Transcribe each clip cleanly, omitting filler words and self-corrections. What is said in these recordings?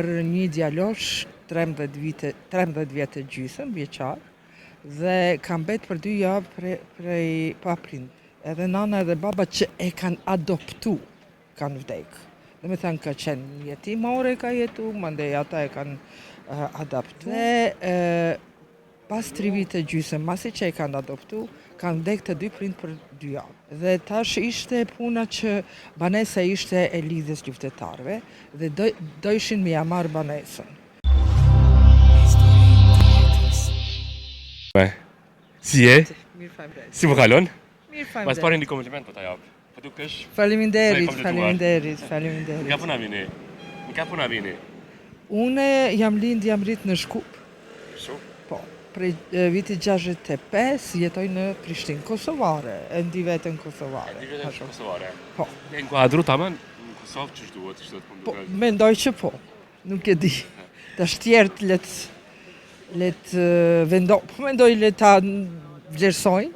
Për një djalosh 13 vite, 13 vjet e gjysëm, vjeçar, dhe ka mbet për dy javë prej, prej pa prind. Edhe nana edhe baba që e kanë adoptu, kanë vdek. Dhe me thënë ka qenë jetimore ka jetu, mandej ata e kanë uh, adoptu. Dhe uh, Pas tri vite e gjysëm, masi që e kanë adoptu, kanë vdek të dy prind për dy javë. Dhe tash ishte puna që banesa ishte e Lidhjes Luftëtarëve dhe do, dojshin me ja marrë banesën. Si je? Mirë faleminderit. Si po kalon? Mirë Mas faleminderit. pari një kompliment po ta jap. Po dukesh Faleminderit, Sa i kompletuar. faleminderit, faleminderit. Nga puna vini? Nga puna vini? Une jam lind, jam rrit në Shkup. Shumë. Po, prej e, vitit 65 jetoj në Prishtinë, Kosovare, e ndi veten kosovare. Di vetëm Ashtu. kosovare. Po. E inkuadru tamam në Kosovë qysh duhet, qysh duhet po Po, duket. mendoj që po, nuk e di. Tash tjerët le të le të vendo, po mendoj le ta vlerësojnë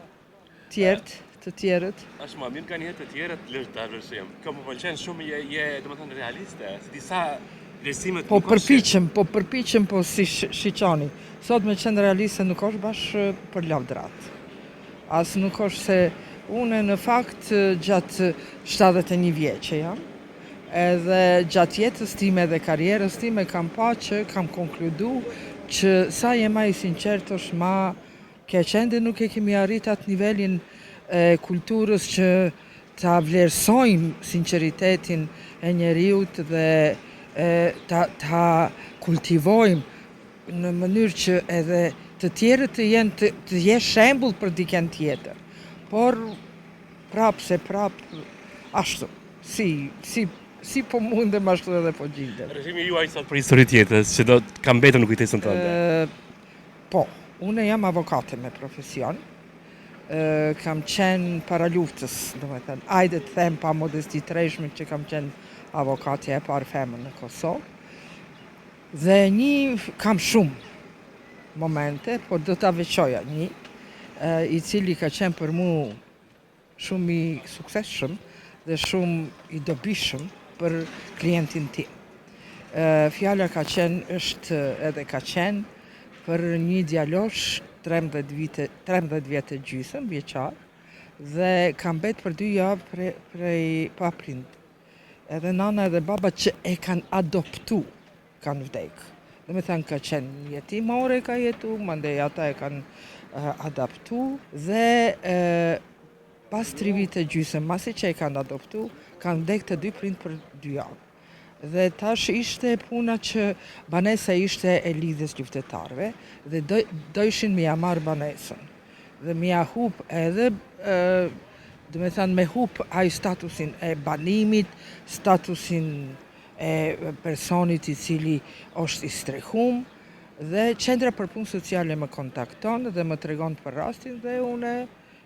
tjerët, të tjerët. Është më mirë nganjëherë të tjerët lësh ta vlerësojmë. Kjo më pëlqen shumë je je domethënë realiste, se disa vlerësime Po nuk është që- përpiqem, po përpiqem, po si sh- shiqoni. Sot me qenë realiste nuk është bash e, për lavdrat. As nuk është se une në fakt e, gjatë 71 vjeqe jam, edhe gjatë jetës time dhe karrierës time kam pa që kam konkludu që sa je ma i sinqert është ma keq ende nuk e kemi arrit atë nivelin e kulturës që ta vlerësojmë sinqeritetin e njeriut dhe e, ta, ta kultivojmë në mënyrë që edhe të tjerët të jenë të, të jesh shembull për dikën tjetër. Por prap se prap ashtu, si si si po mundem ashtu edhe po gjindem. Rrëfimi juaj sot për histori të jetës që do të ka mbetur në kujtesën tënde. Ë, po, unë jam avokate me profesion. Ë, kam qenë para luftës, domethënë, ajde të them pa modesti të rrejshme që kam qenë avokatja e parë femër në Kosovë. Dhe një, kam shumë momente, por do ta veçoja një, ë, i cili ka qenë për mu shumë i suksesshëm dhe shumë i dobishëm për klientin tim. Ë, Fjala ka qenë, është edhe ka qenë për një djalosh 13 vite, 13 vjet e gjysëm, vjeçar, dhe ka mbet për dy javë prej, prej pa prind. Edhe nana edhe baba që e kanë adoptu, kanë vdek. Dhe me thënë ka qenë jetimore ka jetu, mandej ata e kanë uh, adoptu dhe e, pas tri vite gjysëm, masi që e kanë adoptu, kanë vdek të dy prind për dy javë. Dhe tash ishte puna që banesa ishte e Lidhjes Luftëtarëve dhe do, dojshin me ja marrë banesën. Dhe me ja hup edhe, e, do me thënë me hup ai statusin e banimit, statusin e personit i cili është i strehum dhe Qendra për Punë Sociale më kontakton dhe më tregon për rastin dhe une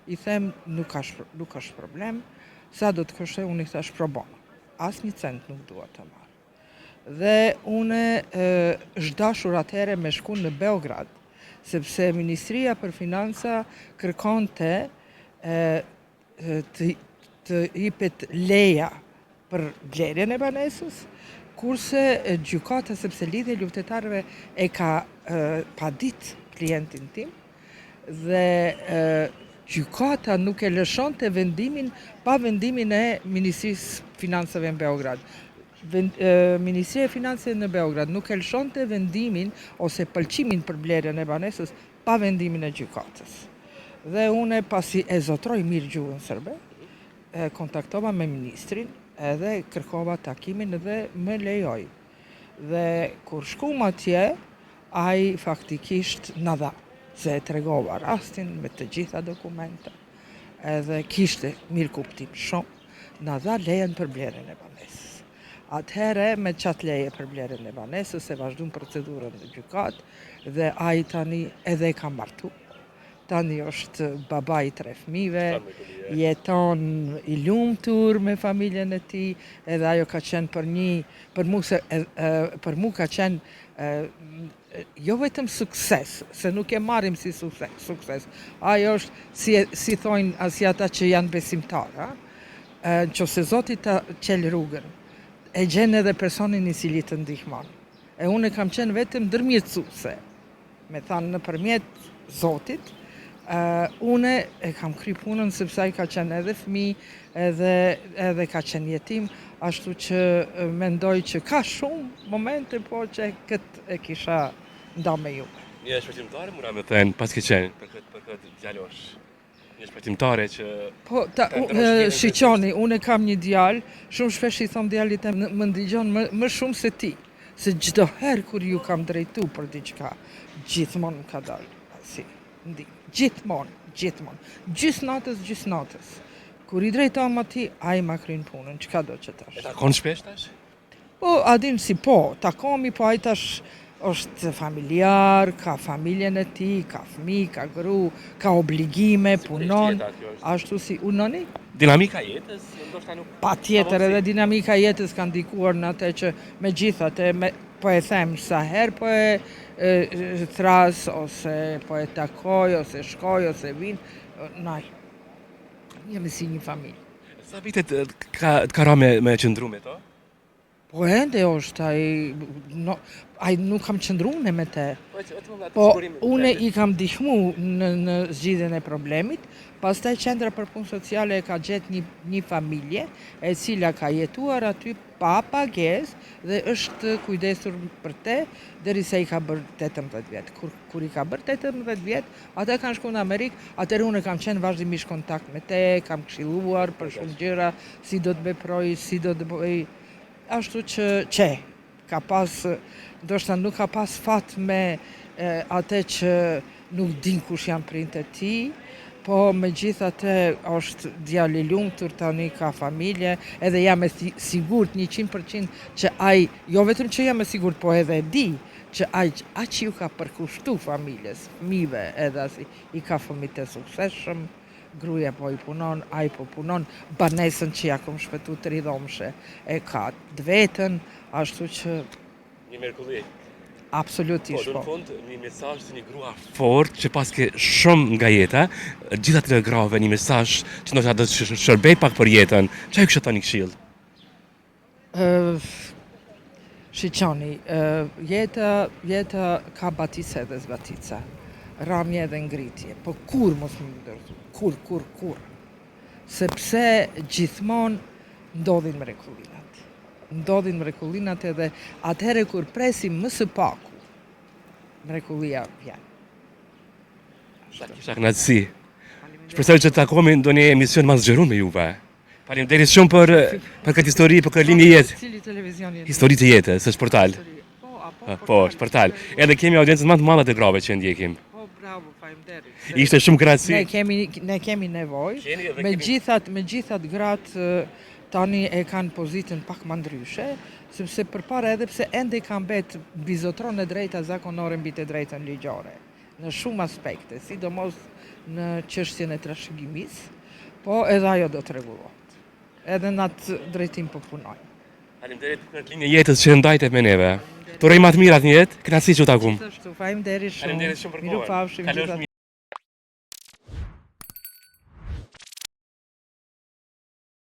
i them nuk është, nuk është problem, sa do të koshtoj, unë i thash pro bono. Asnjë cent nuk dua të marr. Dhe une e, është dashur atëherë me shku në Beograd, sepse Ministria për Financa kërkonte e, e, të, të jepet leja për blerjen e banesës, kurse e, gjykata sepse Lidhja e Luftëtarëve e ka e, padit klientin tim dhe e, gjykata nuk e lëshonte vendimin pa vendimin e Ministrisë Financave në Beograd. Vend, e, Ministria e Financave në Beograd nuk e lëshonte vendimin ose pëlqimin për blerjen e banesës pa vendimin e gjykatës. Dhe une pasi e zotroj mirë gjuhën serbe, e kontaktova me ministrin edhe kërkova takimin dhe më lejoi. Dhe kur shkum atje, ai faktikisht na dha, se e tregova rastin me të gjitha dokumenta, edhe kishte mirë kuptim shumë, na dha lejen për blerjen e banesës. Atëherë me qatë leje për blerjen e banesës e vazhdum procedurën në gjykatë dhe ai tani edhe e ka martu. Tani është baba i tre fëmijëve, jeton i lumtur me familjen e tij, edhe ajo ka qenë për një, për mu se e, e, për mu ka qenë e, jo vetëm sukses, se nuk e marrim si sukses, sukses. Ajo është si e- si thonë asi ata që janë besimtar, ha? E, Në qoftë se Zoti ta qel rrugën, e gjen edhe personin i cili të ndihmon. E unë kam qenë vetëm ndërmjetësuese. Me thanë nëpërmjet Zotit, uh, une e kam kry punën sepse ai ka qenë edhe fëmi, edhe, edhe ka qenë jetim, ashtu që mendoj që ka shumë momente, po që këtë e kisha nda me ju. Një shpëtimtare muna me thënë, paske qenë për këtë, për këtë djalosh. Një shpëtimtare që... Po, ta, shiqoni, unë e kam një djalë, shumë shpesh i thom djalit tem, më ndigjon më, më shumë se ti, se çdo herë kur ju kam drejtu për diçka, gjithmonë më ka dalë, si, ndi, gjithmonë, gjithmonë, gjysë natës, gjysë natës. Kur i drejtohem atij, ai ma kryn punën, çka do që tash. E takon shpesh tash? Po, a din si po, takomi, po ai tash është familjar, ka familjen e tij, ka fëmijë, ka gru, ka obligime, punon, ashtu si unoni. Dinamika e jetës, ndoshta nuk... Patjetër edhe dinamika e jetës ka ndikuar në atë që megjithatë, me, po e them sa herë po e, e, thras, ose po e takoj, ose shkoj, ose vin, na, jemi si një familje. Sa vite të ka, të ka ra me, me qëndru me to? Po ende është ai, no, ai nuk kam qëndru une me te. Po, une i kam ndihmu në, në zgjidhjen e problemit, pastaj Qendra për Punë Sociale e ka gjetë një, një familje e cila ka jetuar aty pa pagesë dhe është kujdesur për te derisa i ka bërë 18 vjet. Kur, kur i ka bërë 18 vjet, ata kanë shku në Amerikë, atëherë unë kam qenë vazhdimisht kontakt me te, kam këshilluar për shumë gjëra, si do të veproj, si do të bëj, ashtu që që ka pas, ndoshta nuk ka pas fat me e, atë që nuk din kush janë prindët e tij, po megjithatë është djalë i lumtur tani ka familje, edhe jam e sigurt 100% që ai, jo vetëm që jam e sigurt, po edhe e di që ai aq ju ka përkushtu familjes, fëmijëve, edhe asi i ka fëmijët e suksesshëm, gruaja po i punon, ai po punon, banesën që ja kom shpëtu tri dhomshe, e ka të vetën, ashtu që Një mrekulli. Absolutisht po. Po, në fund, një mesazh si një grua fort që paske shumë nga jeta, gjithë atyre grave një mesazh që ndoshta do të shërbej pak për jetën. Çfarë ju kishe thënë një këshill? Ë Shiqoni, jeta, jeta ka batica edhe zbatica, ramje edhe ngritje, po kur mos me u dorëzu, kur, kur, kur, sepse gjithmonë ndodhin mrekullinat. Ndodhin mrekullinat edhe atëherë kur presim më së paku, mrekullia vjen. Sa kisha kënaqësi. Shpresoj që të takohemi në ndonjë emision më zgjeruar me juve. Faleminderit shumë për për këtë histori, për këtë linjë jetë. Cili televizion jeni? Histori të jetës, është portal. Po, apo, po, është portal. Edhe kemi audiencën më të madhe të grave që ndjekim. Po, bravo, faleminderit. Ishte shumë kënaqësi. Ne kemi ne kemi nevojë. Megjithatë, megjithatë gratë tani e kanë pozitën pak më ndryshe, sepse përpara edhe pse ende ka mbet mbizotron e drejta zakonore mbi të drejtën ligjore në shumë aspekte, sidomos në çështjen e trashëgimisë, po edhe ajo do të rregullohet. Edhe në atë drejtim po punojmë. Faleminderit për këtë linjë jetës që ndajte me neve. Të uroj më të mirat në jetë, kënaqësi që u takum. Gjithashtu, faleminderit shumë. Faleminderit shumë për kohën. Mirupafshim gjithashtu.